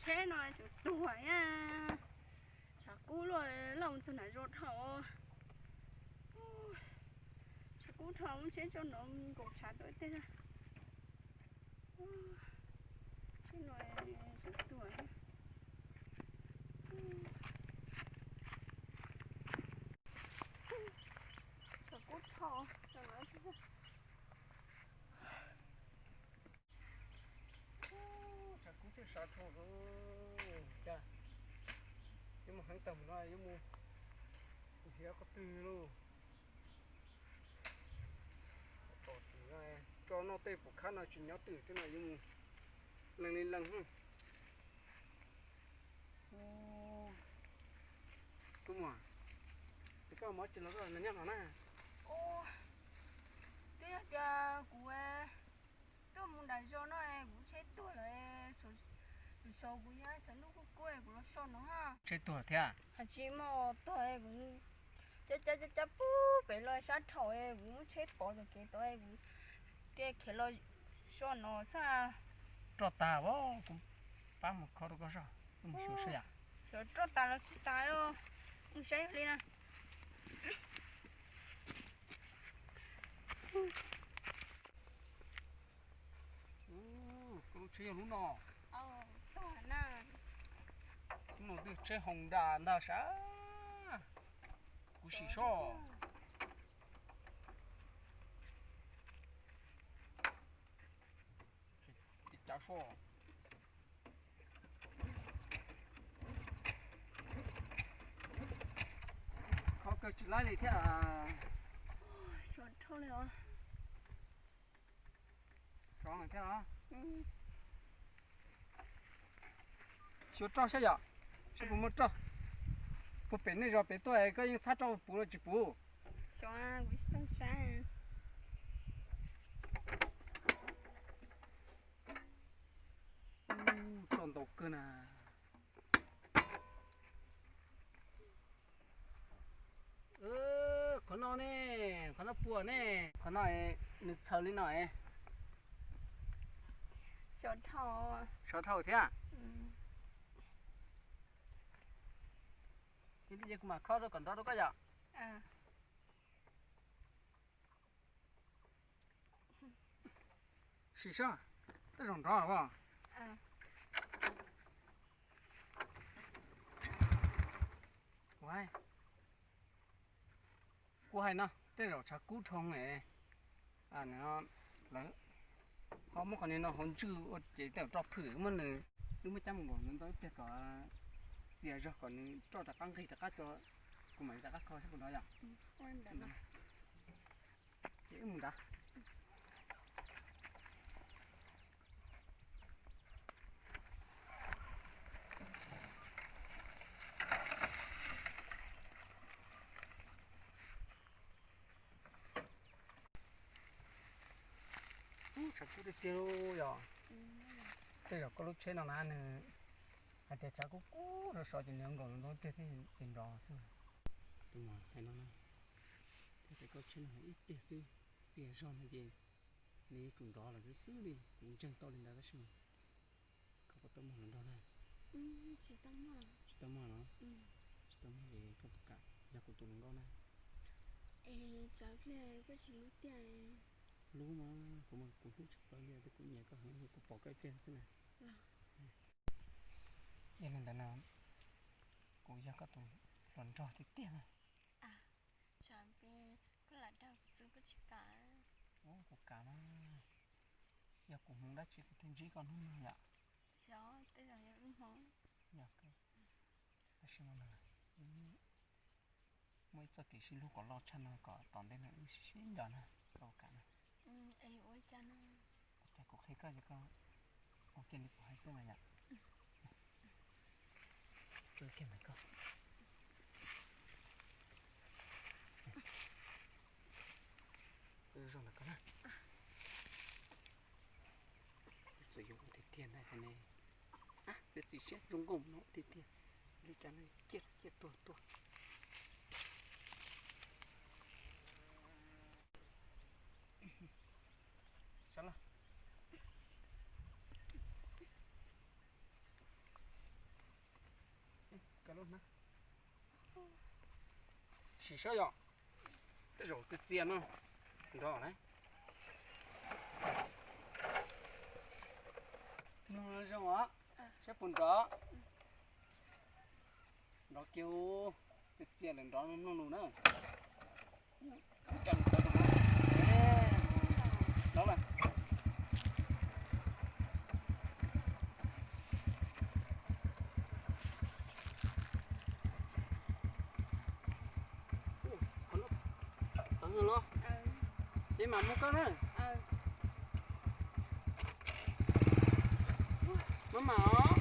Tsheb no tseem tuag thiab. Tshav kub luaj, loj mus txog nram zos dhau. Tshav kub dhau, muab tsheb tso no nkaus tshav tau ib teg. Tsheb no tseem tuag. Tshav kub dhau. Tshav kub thiaj sov dhau lauj. Cas yuav mus heev tag mus no, yuav mus hiav qhov twg lauj? Tom txim no, tso noj tej pom khab no tsis nyob twm thiab no, yuav mus leej li leej. Tub muam, es koj mov tsis los koj nyob no na? Twb yog tias kuv tuaj mus nram zos no, kuv tsheb tuag lawm, saum kuv yog saum ntuj kuj kuj, kuv los so no. Tsheb tuag thiab? Hais tsis muaj tuag, kuv cab cab cab cab pub pem los sab dhau, kuv muab tsheb pov tom kev tod, kuv thiaj khiav los so no xwb. Roj tas as, kuv pab mus kho rau koj soj, wb mus xyuas saib yom. Xyuas roj tas los tsis tas, mus saib li na. Koj lub tsheb yog lub no. Lub no twb tsheb Honda ntag sav. Kuv sim soj. Cav soj. Kho kawg tsis laib li thiab. Sov dhau li os. Sov thiab los? Xyuas roj saib yom, saib puas muaj roj. Puag pem nej zos pem tuaj koj yeej txhab roj puv los tsis puv? Xyuas kuv tsis tau saib. Roj ntau kawg na. Qhov no ne, qhov no puas ne, qhov no nws txhaws li no. Sov dhau thiab. Li ces kuv mam khob rau kom nrov rau koj yom. Sim saib, tej zaum nrov los. Kuv hais no, tej zaum tshav kub dhau es lawv ho muab qhov no hauv ntswj ua ces tej zaum roj phwm muab nws, wb muab cab mus nkaum ntau ib pliag kom txias zog kom nws roj rov qab nqig rov qab tso, kuv mam li rov qab kho saib puas nrov yom. Ces wb mus nrad. Tshav kub tiag tiag lauj yom. Tej zaum koj lub tsheb no na nws hais tias tshav kub kub sov sov ces nws nkaum ntau ib pliag thiaj li nrov xwb. Tus muam hais no na, tias koj tsheb no ib pliag xwb, txias zog no ces nws yuav tsum nrov lawm xwb xwb li. Kuv ntseeg tau li ntawd tab sis mas koj puas tau muag hluas nraug na? Tsis tau muag los? Tsis tau muag ces koj puas kam yog kuv tus hluas nkauj na? Hlub mas kuv mas kuv hlub tshaj plaws li, kuv nyiam koj heev, kuv pom koj ib pliag xwb na. Yog li ntawd no kuv yog koj tus hluas nraug tiag tiag na. Koj lam dag kuv xwb koj tsis kam? Kuv kam na. Yog kuv hmoov dab tsi kuv thiaj ntsib koj hnub no yom? Yog, tej zaum yog wb hmoov. Yog kawg. Tab sis mas muaj ib txoj kev sib hlub kom loj tshaj no kom tom ntej no wb sib sib nco na, koj puas kam na? Ua cas kuv qhia koj ces koj ua kiag li kuv hais xwb mas yom. Tso kiag ntawm koj. Zoo ntawm koj na. Txawm yuav tiag tiag ntag ne. Tej txiv siab zoo nkauj no tiag tiag, li cas no ciaj ciaj tuag tuag. Sab laj. Tsis saib yom, tej zaum txias txias no nrov lawm. Mloog zoo os, saib puas nrov. Nrov kiag, txias txias lawm nrov mloog lus na. Tawv los, ces mam mus koj na. Maj mam os.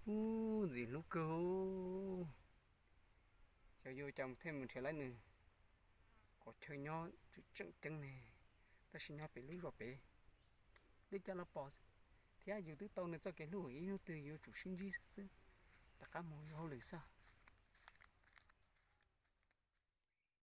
Ub, ntxim hlub kawg. Xyov yuav cas mus thiaj mus nrhiav laib nws. Qhov chaw nyob tseem ceeb ne, tab sis nyob pem lub zos pem. Li cas los pom thiab yus twb tau nws txoj kev hlub, ib hnub twg yuav tsum sib ntsib xwb xwb. Rov qab mus ua hauj lwm xwb.